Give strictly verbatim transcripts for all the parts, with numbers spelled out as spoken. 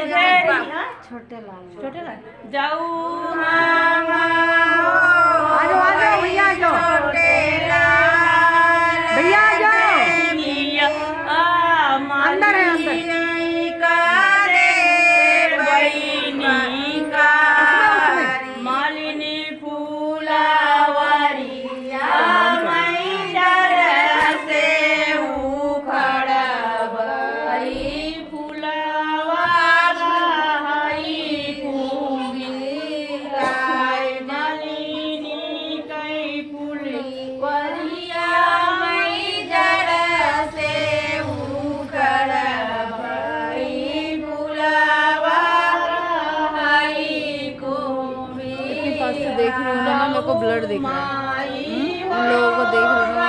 छोटे लाल। छोटे लाल। जाऊ हम आ जाओ, आ जाओ, भैया आ जाओ। छोटे लाल भैया आ जाओ। अंदर है, अंदर। का रे बहिनी का। उसमें, उसमें। मालिनी फुलवरिया मै जड़ से उखड़बई, फुलवा रहई कुम्ही, मालिनी कै फुलवरिया मै जड़ से उखड़बई, फुलवा रहई कुम्ही। इतनी पास से देख रही हूँ ना, मेरे को blur दिख रहा है। हम्म? उन लोगों को देख रही हूँ।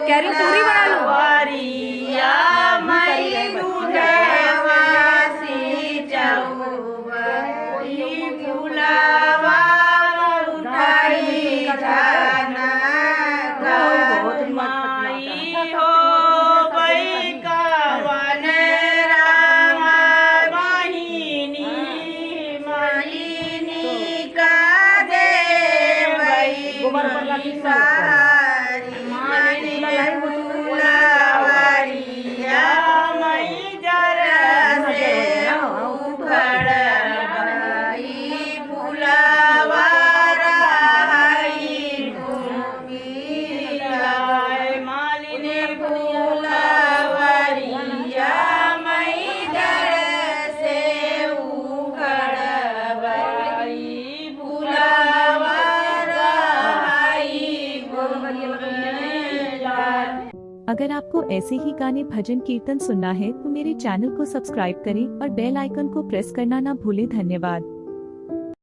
कह रही हूँ, पूरी बना लो। अगर आपको ऐसे ही गाने, भजन, कीर्तन सुनना है तो मेरे channel को subscribe करें और bell icon को press करना ना भूलें। धन्यवाद।